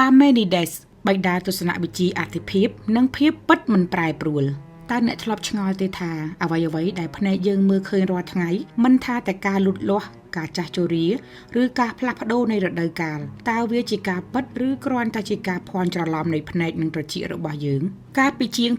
Parmenides បិតាទស្សនវិជ្ជាអត្ថិភាព និងភាពពិតមិនប្រែប្រួលតើអ្នកធ្លាប់ឆ្ងល់ទេថាអ្វីៗដែលភ្នែកយើងមើលឃើញរាល់ថ្ងៃមិនថាតែការលូតលាស់ការចាស់ជរាឬការផ្លាស់ប្ដូរនៃរដូវកាលតើវាជាការពិតឬគ្រាន់តែជាការភ័ន្តច្រឡំនៃភ្នែកនិងត្រចៀករបស់យើងកាលពីជាង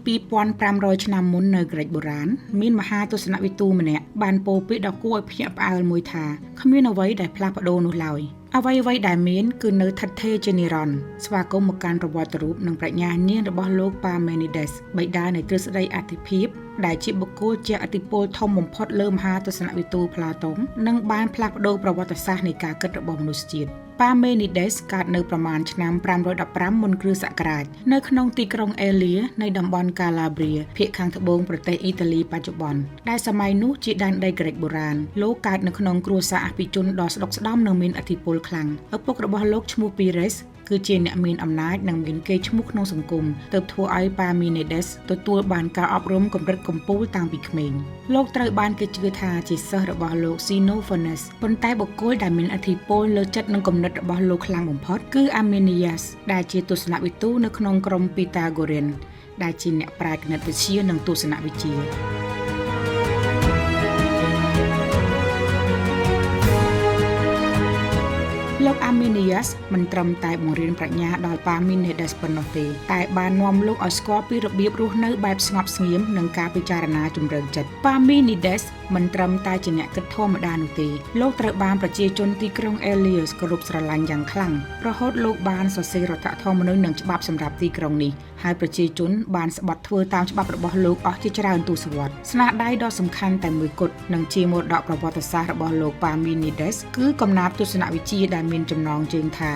2500ឆ្នាំមុននៅក្រិចបុរាណមានមហាទស្សនវិទូម្នាក់បានពោលពាក្យដ៏គួរឲ្យភ្ញាក់ផ្អើលមួយថាគ្មានអ្វីដែលផ្លាស់ប្ដូរនោះឡើយអ្វីៗដែលមានគឺនៅថិតថេរជានិរន្តរ៍ស្វាគមន៍មកកាន់ប្រវត្តិរូបនិងប្រាជ្ញាញាណរបស់លោក Parmenides បិតានៃទ្រឹស្ដីអត្ថិភាពដែលជាបុគ្គលជះឥទ្ធិពលធំបំផុតលើមហាទស្សនវិទូប្លាតុងនិងបានផ្លាស់ប្ដូរប្រវត្តិសាស្ត្រនៃការគិតរបស់មនុស្សជាតិ Parmenides កើតនៅប្រមាណឆ្នាំ515មុនគ្រិស្តសករាជនៅក្នុងទីក្រុងអេលានៃតំបន់កាឡាប្រ៊ាភាគខាងត្បូងប្រទេសអ៊ីតាលីបច្ចុប្បន្នដែលសម័យនោះជាដែនដីក្រិកបុរាណលោកកើតនៅក្នុងគ្រួសារអភិជនដ៏ស្ដុកស្ដំនិងមានឥទ្ធិពលខ្លាំងឪពុករបស់លោកឈ្មោះពីរ៉េសគឺជាអ្នកមានអំណាចនិងមានកេរ្តិ៍ឈ្មោះក្នុងសង្គមទើបធ្វើឲ្យ Parmenides ទទួលបានការអប់រំកម្រិតកំពូលតាំងពីក្មេងលោកត្រូវបានគេជឿថាជាសិស្សរបស់លោក Xenophanes ប៉ុន្តែបុគ្គលដែលមានឥទ្ធិពលលើចិត្តនិងគំនិតរបស់លោកខ្លាំងបំផុតគឺ Armenias ដែលជាទស្សនវិទូនៅក្នុងក្រុម Pythagorean ដែលជាអ្នកប្រាជ្ញគណិតវិទ្យានិងទស្សនវិជ្ជាលោក Arminius មិនត្រឹមតែបង្រៀនប្រាជ្ញាដល់ Parmenides ប៉ុណ្ណោះទេតែបាននាំលោកឲ្យស្គាល់ពីរបៀបរស់នៅបែបស្ងប់ស្ងៀមនិងការពិចារណាជំរឿនចិត្ត Parmenides មិនត្រឹមតែជាអ្នកគិតធម្មតានោះទេលោកត្រូវបានប្រជាជនទីក្រុង Elias គោរពស្រឡាញ់យ៉ាងខ្លាំងរហូតលោកបានសរសេររដ្ឋធម្មនុញ្ញនិងច្បាប់សម្រាប់ទីក្រុងនេះហើយប្រជាជនបានស្បថធ្វើតាមច្បាប់របស់លោកអស់ជាច្រើនទសវត្សរ៍ស្នាដៃដ៏សំខាន់តែមួយគត់និងជាមរតកប្រវត្តិសាស្ត្ររបស់លោក Parmenides គឺកំណាព្យទស្សនវិជ្ជាដែលមានចំណងជើងថា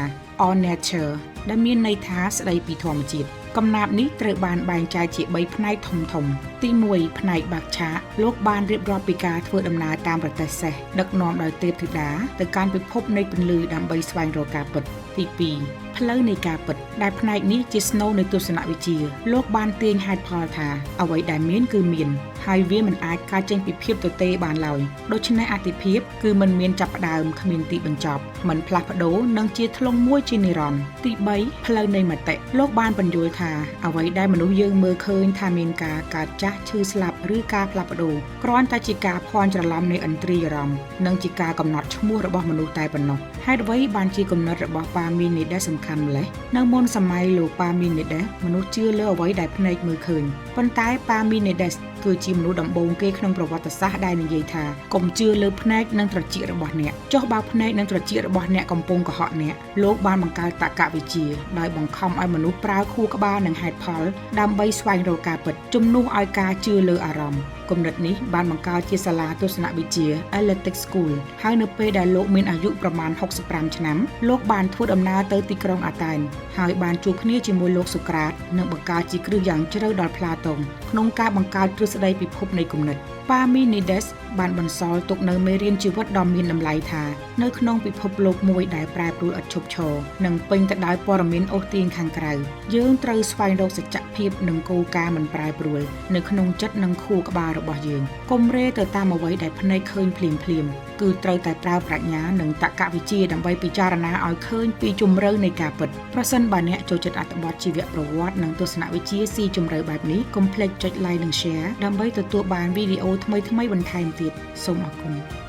On Nature ដែលមានន័យថាស្ដីពីធម្មជាតិកំណាព្យនេះត្រូវបានបែងចែកជា3ផ្នែកធំៗទី1ផ្នែកបាក់ឆាកលោកបានរៀបរាប់ពីការធ្វើដំណើរតាមប្រទេសសេះដឹកនាំដោយទេពធីតាទៅកាន់ពិភពនៃពន្លឺដើម្បីស្វែងរកការពិតទី2ផ្លូវនៃការពិតដែលផ្នែកនេះជាស្នូលនៃទស្សនវិជ្ជាលោកបានទាញហេតុផលថាអ្វីដែលមានគឺមានហើយវាមិនអាចកើតចេញពីភាពទទេបានឡើយដូច្នេះអតិភិបគឺមិនមានចាប់ផ្ដើមគ្មានទីបញ្ចប់មិនផ្លាស់ប្ដូរនិងជាធ្លុងមួយជានិរន្តរ៍ទី3ផ្លូវនៃមតិលោកបានបញ្យល់ថាអ្វីដែលមនុស្សយើងមើលឃើញថាមានការកើតចាស់ឈឺស្លាប់ឬការផ្លាស់ប្ដូរគ្រាន់តែជាការភ័ន្តច្រឡំនៃឥន្ទ្រីយអារម្មណ៍និងជាការកំណត់ឈ្មោះរបស់មនុស្សតែប៉ុណ្ណោះហេតុអ្វីបានជាគំនិតរបស់ Parmenides សំខាន់ម្ល៉េះនៅមុនសម័យលោក Parmenides មនុស្សជឿលើអ្វីដែលភ្នែកមើលឃើញប៉ុន្តែ Parmenides គឺជាមនុស្សដំបូងគេក្នុងប្រវត្តិសាស្ត្រដែលនិយាយថាកុំជឿលើភ្នែកនិងត្រចៀករបស់អ្នកចុះបើភ្នែកនិងត្រចៀករបស់អ្នកកំពុងកុហកអ្នកលោកបានបង្កើតតក្កវិជ្ជាដោយបង្ខំឲ្យមនុស្សប្រើខួរក្បាលនិងហេតុផលដើម្បីស្វែងរកការពិតជំនួសឲ្យការជឿលើអារម្មណ៍គំនិតនេះបានបង្កើតជាសាលាទស្សនវិជ្ជា Eleatic School ហើយនៅពេលដែលលោកមានអាយុប្រមាណ65ឆ្នាំលោកបានធ្វើដំណើរទៅទីក្រុងអាតែនហើយបានជួបគ្នាជាមួយលោកសូក្រាតនិងបង្កើតជាគ្រឹះយ៉ាងជ្រៅដល់ប្លាតុងក្នុងការបង្កើតទ្រឹស្ដីពិភពនៃគំនិត Parmenides បានបន្សល់ទុកនូវមេរៀនជីវិតដ៏មានតម្លៃថានៅក្នុងពិភពលោកមួយដែលប្រែប្រួលឥតឈប់ឈរនិងពេញទៅដោយព័ត៌មានអូសទាញខាងក្រៅយើងត្រូវស្វែងរកសច្ចភាពនិងគោលការណ៍មិនប្រែប្រួលនៅក្នុងចិត្តនិងខួរក្បាលរបស់យើងកុំរេទៅតាមអ្វីដែលភ្នែកឃើញភ្លាមៗគឺត្រូវតែប្រើប្រាជ្ញានិងតក្កវិជ្ជាដើម្បីពិចារណាឲ្យឃើញពីជម្រៅនៃការពិតប្រសិនបើអ្នកចូលចិត្តអត្ថបទជីវប្រវត្តិនិងទស្សនវិជ្ជាស៊ីជម្រៅបែបនេះកុំភ្លេចចុច Like និង Share ដើម្បីទទួលបានវីដេអូថ្មីៗបន្ថែមទៀតសូមអរគុណ។